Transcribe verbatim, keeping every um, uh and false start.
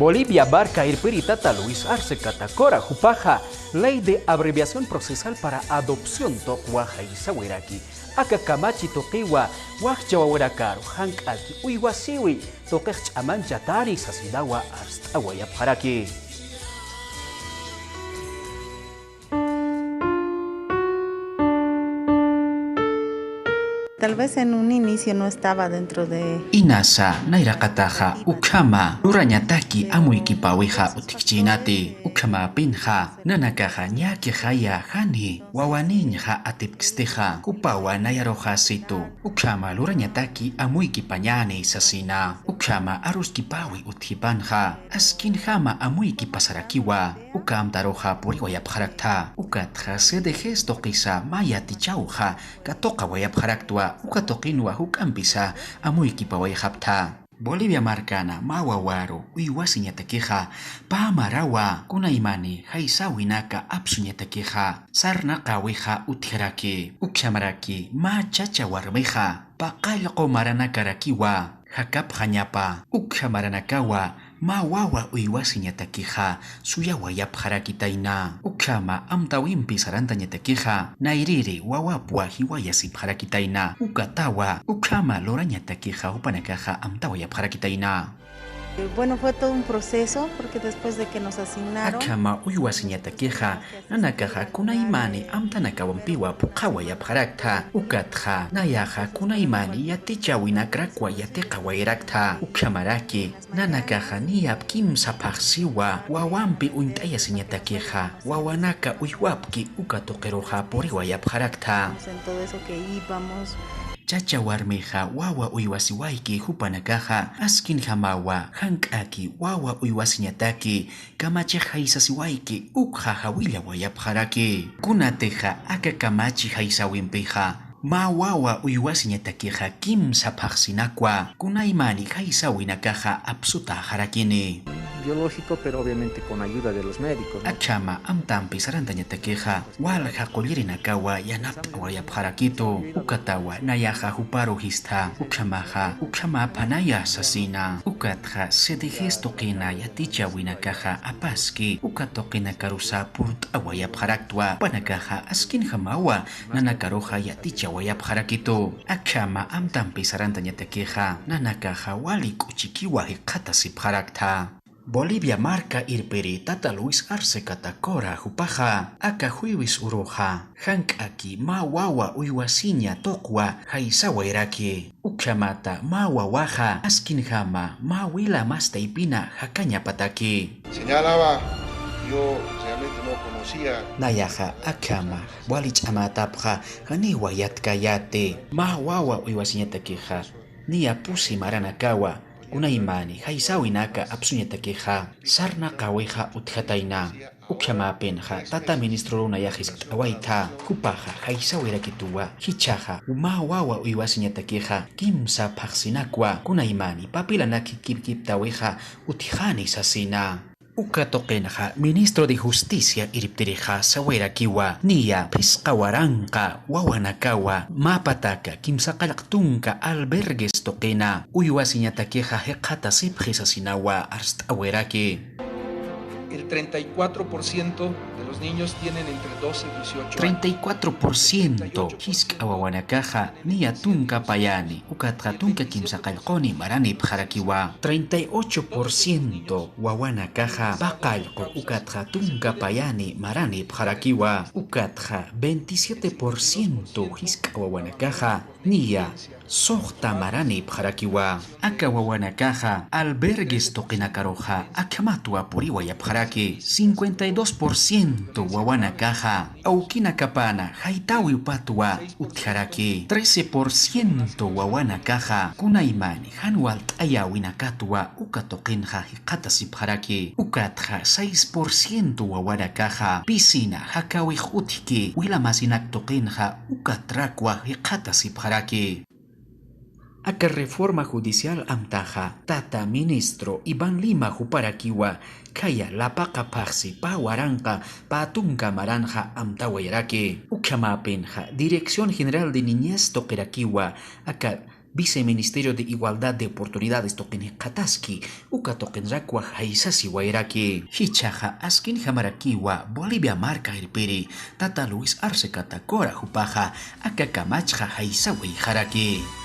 Bolivia marka irpiri tata Luis Arce Catacora jupaxa Ley de Abreviación Procesal para Adopción tuqwa jaysawiraki. Aka kamachi tuqiwa wajcha wawanakaru jank'aki uywasiwi tuqix ch'amanchatani sasinawa arst'awayapxaraki. Tal vez en un inicio no estaba dentro de... Inasa nayraqataxa ukhama lurañataki amuykipawixa utjkchinati, ukhamapinxa nanakaxa ñakixaya jani wawaniñxa atipkstixa, jupawa nayaruxasitu ukhama lurañataki amuykipañani sasina, ukhama aruskipawi utjipanxa askinjama amuykipasarakiwa. Uka amtaruxa puriwayapxaraktha, ukatxa C D Gs tuqisa mä yatichawxa katuqawayapxaraktwa, uka tuqinwa juk'ampisa amuykipawayxaptha. Bolivia markana mä wawaru uywasiñatakixa pä marawa kunaymani jaysäwinaka apsuñatakixa sarnaqäwixa utjaraki, ukhamaraki mä chacha warmixa paqallqu maranakarakiwa jakapxañapa, ukhamaranakawa mä wawa uywasiñatakixa suyawayapxarakitayna. Ukhama amtawimpi sarantañatakixa nayrïri wawapwa jiwayasipxarakitayna, ukatawa ukhama lurañatakixa jupanakaxa amtawayapxarakitayna. Bueno, fue todo un proceso, porque después de que nos asignaron... Akhama uywasiñatakixa nanakaxa kunaymani amtanakawampiwa phuqhawayapxaraktha, ukatxa nayaxa kunaymani yatichäwinakrakwa yatiqawayaraktha, ukhamaraki nanakaxa niyap kimsa phaxsiwa wawampi uñt'ayasiñatakixa, wawanaka uywapki uka tuqiruxa puriwayapxaraktha. En todo eso que íbamos. Chacha warmixa wawa uywasiwayki jupanakaxa askinjamawa jank'aki wawa uywasiñataki kamachix jaysasiwayki ukxa jawillawayapxaraki. Kunatixa aka kamachi jaysäwimpixa mä wawa uywasiñatakixa kimsa phaxsinakwa kunaymani jaysäwinakaxa apsutäxarakini. Biológico, pero obviamente con ayuda de los médicos, ¿no? Akhama amtampi sarantañatakixa walja qullirinakawa yanapt'awayapxarakitu, ukatawa nayaxa juparu jistha, ukhamaxa ukhamaphanaya sasina, ukatxa C D Gs tuqina yatichäwinakaxa apaski uka tuqinakarusa purt'awayapxaraktwa, jupanakaxa askinjamawa nanakaruxa yatichawayapxarakitu. Akhama amtampi sarantañatakixa nanakaxa wali k'uchikiwa jikxatasipxaraktha. Bolivia marka irpiri tata Luis Arce Catacora jupaxa aka jueves uruxa jank'aki mä wawa uywasiña tuqwa jaysawayraki, ukhamata mä wawaxa askinjama mä wila mastaypina jakañapataki. Señalaba, yo realmente no conocía. Nayaxa akhama wali ch'amätapxa janiwa yatkayäti mä wawa uywasiñatakixa niya pusi maranakawa kunaymani jaysäwinaka apsuñatakixa sarnaqäwixa utjatayna. Ukhamäpinxa tata ministroruna jisk't'awaytha, jupaxa jaysäwirakituwa jichhaxa mä wawa uywasiñatakixa kimsa phaxsinakwa kunaymani papilanak jikipkiptäwixa utjani sasina. Uka tuqinxa ministro de Justicia irptirixa sawayrakiwa niya phisqa waranqa wawanakawa mä pataka kimsa qallq tunka albergues tuqina uywasiñatakixa jikxatasipxi sasinawa arst'awiraki. El treinta y cuatro por ciento de los niños tienen entre doce y dieciocho años. Treinta y cuatro por ciento jisk'a wawanakaxa niya tunka payani ukatxa tunka kimsa qallquni maranipxarakiwa. Treinta y ocho por ciento wawanakaxa paqallqu ukatxa tunka payani maranipxarakiwa. Ukatxa veintisiete por ciento jisk'a wawanakaxa niya suxta maranipxarakiwa. Aka wawanakaxa albergues tuqinakaruxa akhamatwa puriwayapxaraki. Cincuenta y dos por ciento wawanakaxa awkinakapana jaytäwiw patwa utjaraki. Trece por ciento wawanakaxa kunaymani jan walt'ayäwinakatwa uka tuqinxa jikxatasipxaraki. Ukatxa seis por ciento wawanakaxa pisina jakäwix utjki wila masinak tuqinxa ukatrakwa jikxatasipxaraki. Aka reforma judicial amtaxa tata ministro Iván Lima juparakiwa khaya lapaqa phaxsi pä waranqa pä tunka maranxa amtawayraki. Ukhamäpinxa Dirección General de Niñez tuqirakiwa aka Viceministerio de Igualdad de Oportunidades tuqin jikxataski, uka tuqinrakwa jaysasiwayraki. Jichhaxa askinjamarakiwa Bolivia marka irpiri tata Luis Arce Catacora, jupaxa aka kamachxa jaysawayxaraki.